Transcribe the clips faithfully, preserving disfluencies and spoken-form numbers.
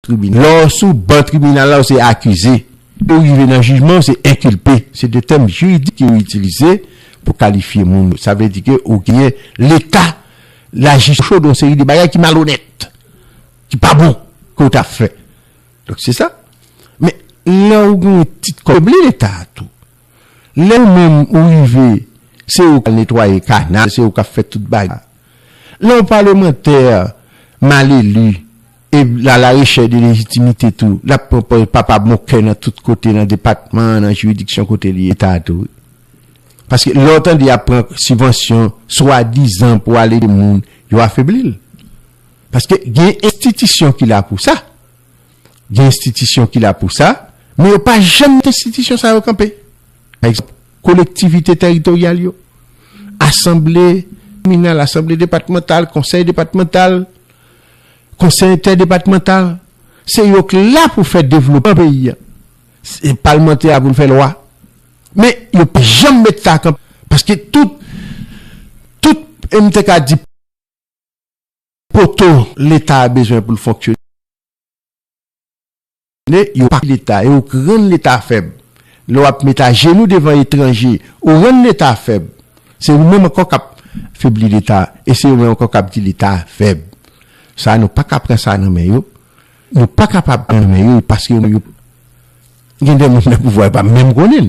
tribinal. Lè w sou ban tribinal la, w se akize. Ou rive nan jijman, w se enkilpe. Se de tèm jiridik ke yo itilize pou kalifye moun. Sa vle di ke ou genyen Leta, lajistis chòd yon seri de bagay ki malonèt, ki pa bon, ke w t ap fè. Donk, se sa. Men, lè w gen yon tit kòb, li Leta a tou. Lè w menm ou rive, se ou k al netwaye kanal, se ou k ap fè tout bagay. Lè yon palemantè mal eli, e l a la rechèch de lejitimite tou, l ap pran pa- papa bon kè nan tout kote, nan depatman, nan jiridiksyon kote li ye, Leta tou. Paske lè w tande y ap pran sibvansyon, swadizan pou al ede moun, yo afebli l. Paske gen enstitisyon ki la pou sa. Gen enstitisyon ki la pou sa, men yo pa janm met enstitisyon sa yo kanpe. Pa egzanp, kolektivite tèritoryal yo, asanble kominal, asanble depatmantal, konsèy depatmantal, konsèy entèdepatmantal, se yo k la pou fè devlopman peyi a. Se palmantè a pou l fè lwa. Men yo pa janm met sa kanpe. Paske tout, tout, e m te ka di, poto Leta a bezwen pou l fonksyone, yo pa Leta, e ou k rann Leta fèb. Lè w ap met ajenou devan etranje, ou rann Leta fèb. Se ou menm ankò k ap febli Leta, e se ou menm ankò k ap di Leta fèb. Sa, nou pa ka pran sa nan men yo. Nou pa kapab pran nan men yo, paske yo, gen de moun nan pouvwa yo pa menm konnen.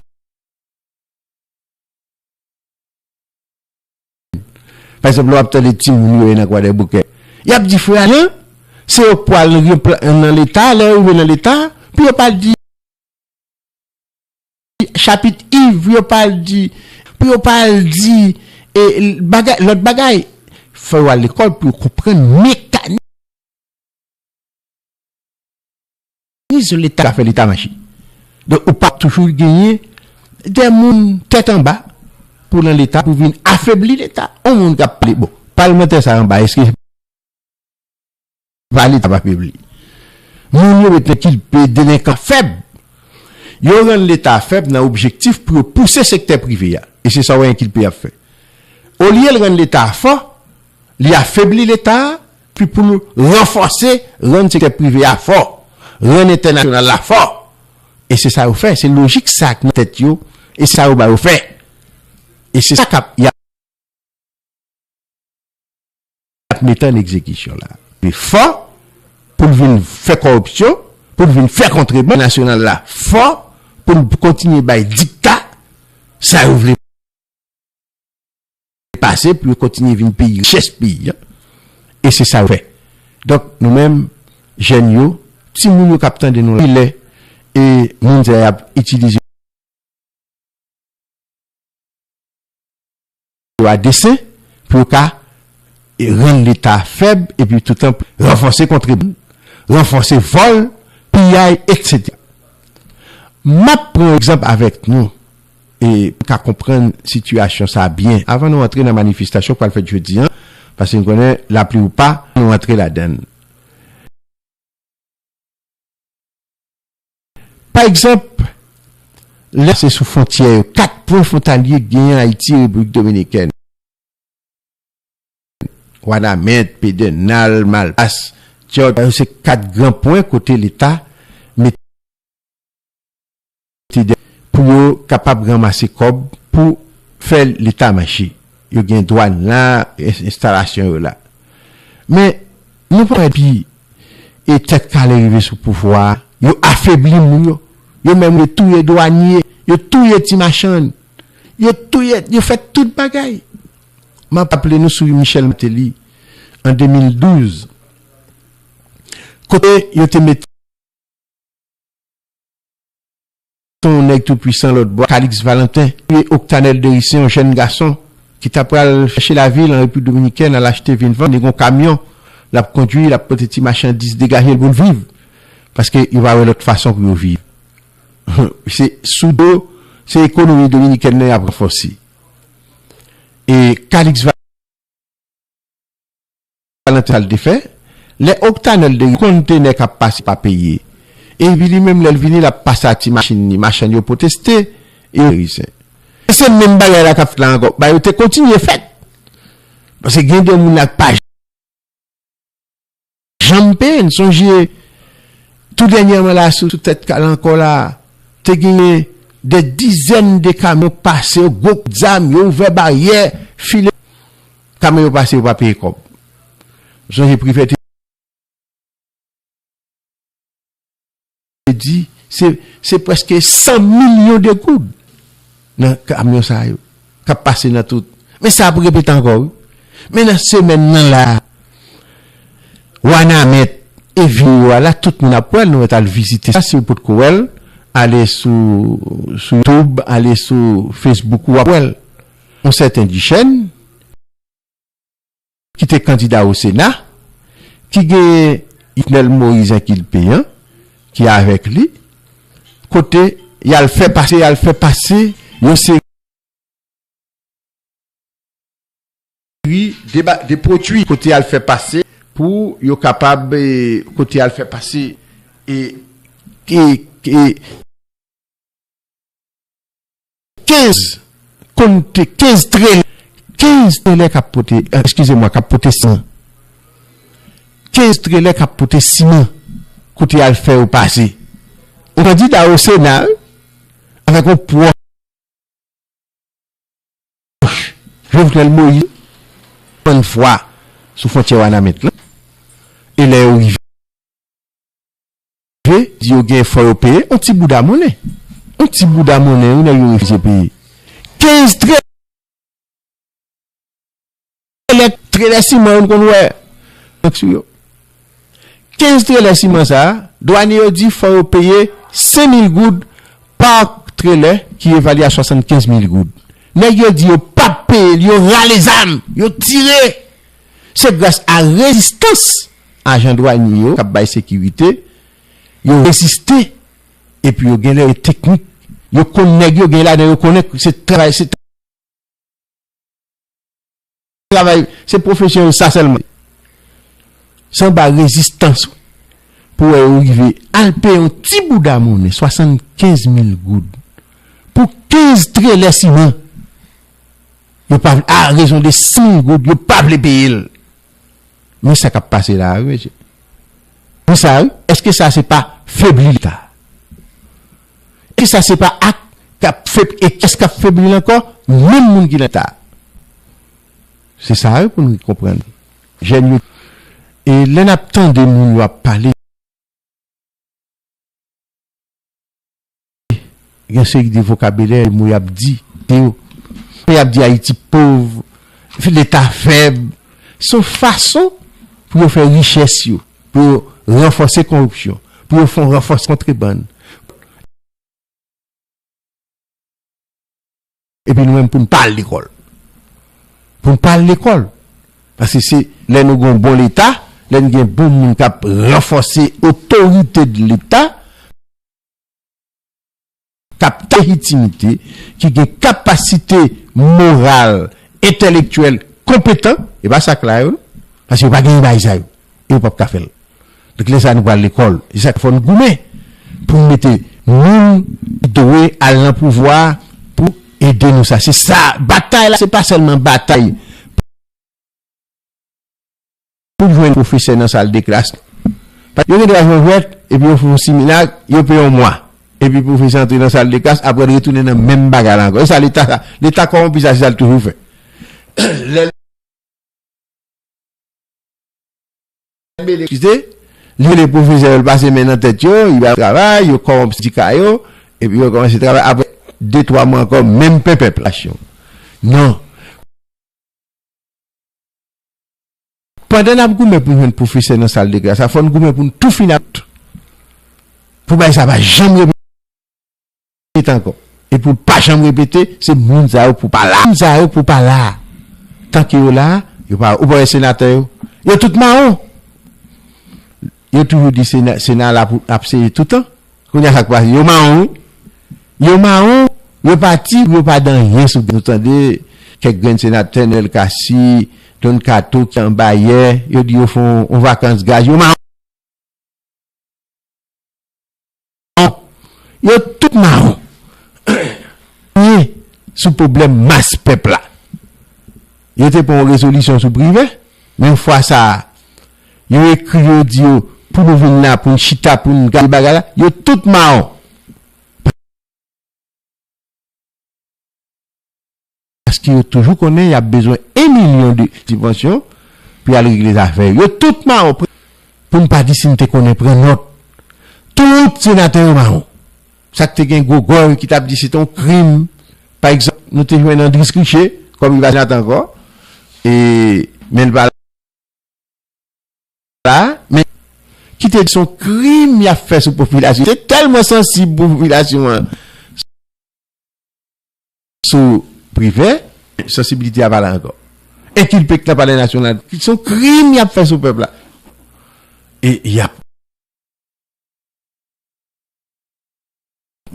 Pa egzanp, lè w ap tande timoun yo ye nan Kwadèboukè, y ap di frè Ajan, se yo k pral nan Leta, lè yo rive nan Leta, pou yo pa di chapit iv, pou yo pa di, pou yo pa di, e, bagay, lòt bagay. Fò yo al lekòl pou yo konprann mekanis Leta ka fè Leta mache. Donk, ou p ap toujou genyen de moun tèt anba pou nan Leta, pou vin afebli Leta. On moun k ap pale, bon, palmantè sa anba, èske se pa Leta p ap afebli? Moun yo met nan kilpe, delenkan fèb. Yo rann Leta fèb nan objektif pou yo pouse sektè prive a. E se sa w wè enkilpe ap fè. Olye l rann Leta fò, li afebli Leta a, pi pou l ranfòse, rann sektè prive a fò, rann entènasyonal la fò. E se sa yo fè, se lojik sa k nan tèt yo, e se sa yo ba yo fè. E se sa k ap, y ap mete an egzekisyon la. Li fò pou l vin fè kòripsyon, pou l vin fè kontrebann nasyonal la, fò pou l kontinye bay dikta, sa yo vle pase pou yo kontinye vin peyi richès peyi a. E se sa yo fè. Donk, nou menm, jèn yo, timoun yo k ap tande nou la, kilè, e moun sa y ap itilize yo a desen pou yo ka, e, rann Leta fèb, epi toutan ranfòse kontrebann, ranfòse vòl, piyay, etsetera. M ap pran egzanp avèk nou, e pou ka konprann sitiyasyon sa a byen, avan nou antre nan manifestasyon k pral fèt jodi a, paske n konnen lapli ou pa, nou antre ladan l. Pa egzanp, lè se sou fwontyè yo, kat pwen fwontalye genyen Ayiti e Repiblik Dominikèn. Wanament, Pedènal, Malpas, Dyòt, yo se kat gran pwen kote Leta mete de, pou yo kapab ranmase kòb pou fè Leta mache. Yo gen dwàn la, ens-, enstalasyon yo la. Men, nou pa wè depi e Tèt Kale rive sou pouvwa a, yo afebli moun yo. Yo menm yo touye dwanye, yo touye ti machann, yo touye, yo fè tout bagay. M ap raple nou sou Michel Martelly an de mil douz, kote yo te mete yon nèg toupwisan lòt bò, Calixte Valentin, touye Octanel Dericé, yon jèn gason ki ta pral chèche lavi l an Repiblik Dominikèn, al achte vin vann, li gen yon kamyon, l ap kondui, l ap pote ti machandiz, degaje l pou l viv. Paske yo pa wè lòt fason pou yo viv. Se sou do, se ekonomi dominikèn nan y ap ranfòse. E Calixte Valentin sa l te fè, lè Octanel de kontenè k ap pase pa peye. Epi li menm lè l vini, l ap pase a ti machin li, machann yo pwoteste, e yo risen. E se menm bagay la k ap fèt la ankò. Ba yo te kontinye fèt. Paske gen de moun la k pa janm peye. N sonje Tou dènyèman la, sou, sou tèt kal ankò la, te genyen dè dizèn de kamyon pase, yo gwo kout zam, yo ouvè baryè, file. Kamyon yo pase, yo pa peye kòb. M sonje Privè te di, se, se prèske san milyon de goud nan kamyon sa yo k ap pase nan tout. Men sa ap repete ankò, wi. Men nan semèn nan la, Wanament e videyo a la, tout moun ap wè l, nou mèt al vizite sa. Si w potko wè l, ale sou, sou YouTube, ale sou Facebook, w ap wè l. Yon sèten Duchesne, ki te kandida o Sena, ki gen Jovenel Moïse enkilpe an, ki avèk li, kote y al fè pase, y al fè pase yon seri de ba-, de pwodui, kote y al fè pase pou yo kapab, eh, kote y al fè pase, eh, eh, eh, kenz konte, kenz trelè, kenz trelè k ap pote, eh, eskize mwa, k ap pote siman. Kenz trelè k ap pote siman, kote y al fè yo pase. Yon kandida o Sena, wi, avèk yon pwòch Jovenel Moïse, fann fwa sou fwontyè Wanament lan. E lè yo rive, di yo gen fò yo peye, yon ti bouda monnen. Yon ti bouda monnen, wi, nèg yo refize peye. Kenz trelè, trelè siman, yo konn wè. Sou yo. Kenz trelè siman sa a, dwanye yo di fò yo peye senk mil goud pa trelè ki evalye a swasannkenz mil goud. Nèg yo di yo p ap peye l, yo rale zam, yo tire. Se gras a rezistans ajan dwanye yo k ap bay sekirite, yo reziste, epi yo genlè yo teknik, yo konn nèg yo, gen ladan yo konnen se travay, se travay, se pwofesyon yo sa sèlman. Se anba rezistans pou wè yo rive al peye yon ti bouda monnen, swasannkenz mil goud, pou kenz trelè siman. Yo pa vle, a rezon de senk mil goud, yo pa vle peye l. Men sa k ap pase la a, wi, mesye. Men sa, wi. Èske sa se pa febli Leta? Èske sa se pa ak k ap feb-, e kiyès k ap febli l ankò? Menm moun ki nan Leta. Se sa, wi, pou nou konprann. Jèn yo, e lè n ap tande moun yo ap pale, gen seri de vokabilè, mo y ap di, de yo. Yo ap di Ayiti pòv, Leta fèb. Se yon fason pou yo fè richès yo, pou yo ranfòse koripsyon, pou yo fè yon ranfòse kontrebann. Epi nou menm pou n pa al lekòl. Pou n pa al lekòl. Paske se lè nou gen yon bon Leta, lè n gen bon moun k ap ranfòse otorite de Leta, k ap lejitimite, ki gen kapasite moral, entèlektyèl, konpetan, e pa sa k la yo, non. Paske yo pa genyen bagay sa yo. E yo p ap ka fè l. Donk, lè sa a, nou pral lekòl. Se sa k fè n goumen pou n mete moun ki dwe al nan pouvwa a pou ede nou sa. Se sa, batay la, se pa sèlman batay pou jwenn pwofesè nan sal de klas. Yo gen dwa jwenn jwèt, epi yo fè yon similak, yo peye yon mwa. Epi pwofesè antre nan sal de klas, apre l retounen nan menm bagay la ankò. E sa Leta sa, Leta kòwonpi sa, se sa l toujou fè. Lè l bele, eskize, li rele pwofesè yo, l pase men nan tèt yo, li ba yo travay, yo kòwonpi sendika yo, epi yo kòmanse travay. Apre de, twa mwa ankò, menm penpèp la. Non. Pandan n ap goumen pou n jwenn pwofesè nan sal de klas la, fò n goumen pou n tou fini ak tout. Pou bagay sa pa janm repete ankò. E pou l pa janm repete, se moun sa yo pou pa la. Moun sa yo pou pa la. Tanke yo la, yo pa, ou pa wè senatè yo? Yo tout mawon. Yo toujou di Sena, Sena la pou ap seye toutan. Kounye a sa k pase? Yo mawon, wi. Yo mawon, yo pati, yo pa di anyen sou, nou tande kèk grenn senatè, Nèl Cassy, Don Kato ki anba yè, yo di yo fè yon, yon vakans gaz, yo mawon. Yo tout mawon. Ni sou pwoblèm mas pèp la. Yo te pran yon rezolisyon sou Privè, men fwa sa a, yo ekri yo, di yo, Pou nou vin la, pou n chita, pou n gade bagay la, yo tout mawon. Paske yo toujou konnen y ap bezwen yon milyon de sibvansyon pou y al regle zafè yo. Yo tout mawon. Pou n pa di si n te konnen pran nòt. Tout senatè yo mawon. Sa k te gen gwo gòl ki t ap di se te yon krim. Pa egzanp, nou te jwenn Andris Riché kòm li pa senatè ankò. E, men l pa la, men ki te di se yon krim y ap fè sou popilasyon. Te tèlman sansib pou popilasyon an sou Privè, sansibilite a pa la ankò. Enkilpe k nan Palè Nasyonal. Se yon krim y ap fè sou pèp la. E y ap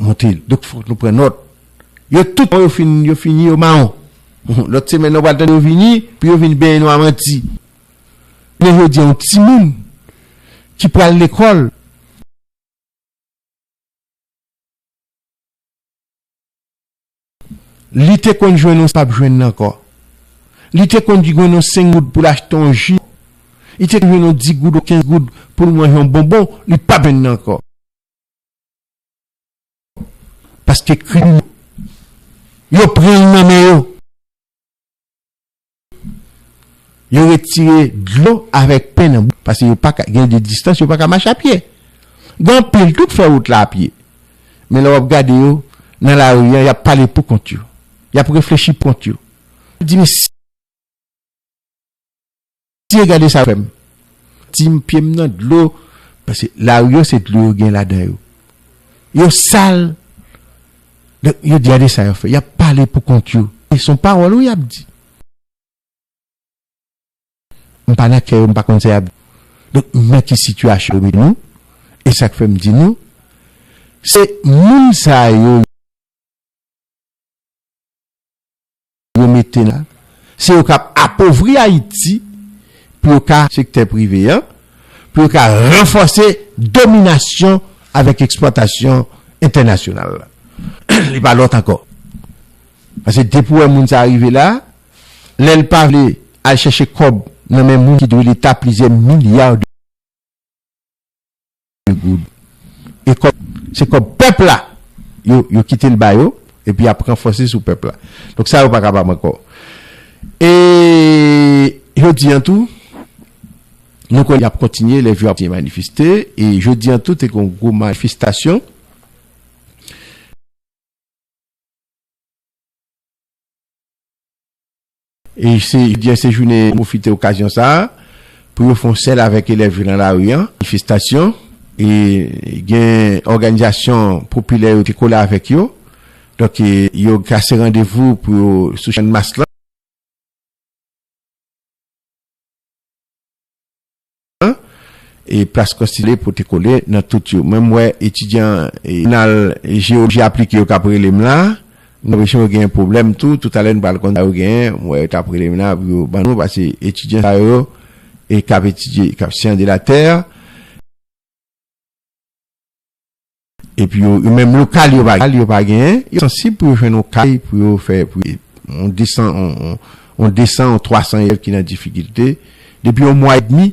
monte l. Donk, fòk nou pran nòt. Yo tout, yo fin, yo fini, yo mawon. Lòt semèn, nou pral tande yo vini, pou yo vin benyen nou a manti. Men jodi a, yon timoun ki pral lekòl, li te konn jwenn yon, p ap jwenn nan ankò. Li te konn jwenn yon senk goud pou l achte yon ji. Li te konn jwenn yon dis goud ou kenz goud pou l manje yon bonbon, li p ap jwenn nan ankò. Paske kriminèl yo pran l nan men yo. Yo retire dlo avèk pen nan bouch, paske yo pa ka, gen de distans, yo pa ka mache a pye. Gen anpil tou k fè wout la a pye. Men lè w ap gade yo, nan lari a, y ap pale pou kont yo. Y ap reflechi pou kont yo. Di, mesye, gade sa yo fè m. Ti m, pye m nan dlo, paske lari yo, se dlo yo gen ladan yo. Yo sal, donk, yo di, gade sa yo fè. Y ap pale pou kont yo. E se yon pawòl, wi, y ap di. M pa nan kè yo, m pa konn sa y ap di. Donk, men ki sitiyasyon yo mete nou, e sa k fè m di nou, se moun sa yo, yo mete la, se yo k ap apovri Ayiti, pou yo ka, sektè prive an, pou yo ka ranfòse dominasyon avèk eksplwatasyon entènasyonal la. Li pa lòt ankò. Paske depi w wè moun sa rive la, lè l pa vle al chèche kòb nan men moun ki dwe Leta plizyè milya de goud. E kòb, se kòb pèp la, yo, yo kite l ba yo, epi y ap ranfòse sou pèp la. Donk sa yo pa kapab ankò. E jodi an tou, nou konnen y ap kontinye, lè yo ap kontinye manifeste, e jodi an tou, te gen yon gwo manifestasyon. E se, jodi a, se jounen pwofite okazyon sa a pou yo fè yon sèl avèk elèv yo nan lari an, manifestasyon, e gen òganizasyon popilè yo te kole avèk yo. Donk, e, yo kase randevou pou yo sou Channmas lan. E plas Konstitisyon, pote kole nan tout yo. Mwen, m wè etidyan, e, jounal jewoloji aplike yo k ap rele m la. M wè yo genyen pwoblèm tou. Toutalè, nou pral konn sa yo genyen. M wè yo t ap rele m la pou yo ban nou, paske etidyan sa yo, e k ap etidye, k ap siyans de la tè. Epi yo, yo menm lokal yo pa, yo pa genyen, yo sansib pou yo jwenn yon kay, pou yo fè, pou yo, yon desan, yon, yon, yon desan, yon twa san elèv ki nan difikilte. Depi yon mwa edmi,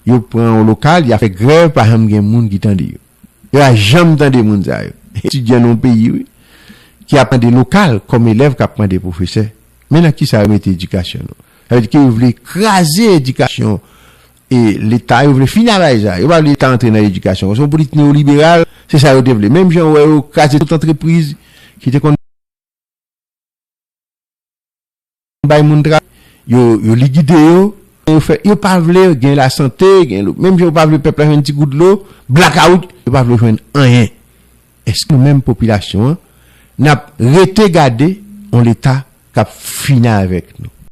yo pran yon lokal, y ap fè grèv, pa janm gen moun ki tande yo. Yo pa janm tande moun sa yo. Etidyan nan yon peyi, wi, ki ap mande lokal kòm elèv k ap mande pwofesè. Men nan kisa yo mete edikasyon nou? Sa vle di ke yo vle kraze edikasyon e Leta, yo vle fini avèk sa. Yo pa vle Leta antre nan edikasyon. Se yon politik neyoliberal, se sa yo te vle. Menm jan w wè yo kraze tout antrepriz ki te konn bay moun travay, yo, yo likide yo, yo fè, yo pa vle gen lasante, gen dlo. Menm jan yo pa vle pèp la jwenn ti gout dlo, blakawout, yo pa vle jwenn anyen. Èske nou menm popilasyon an, n ap rete gade yon Leta k ap fini avèk nou?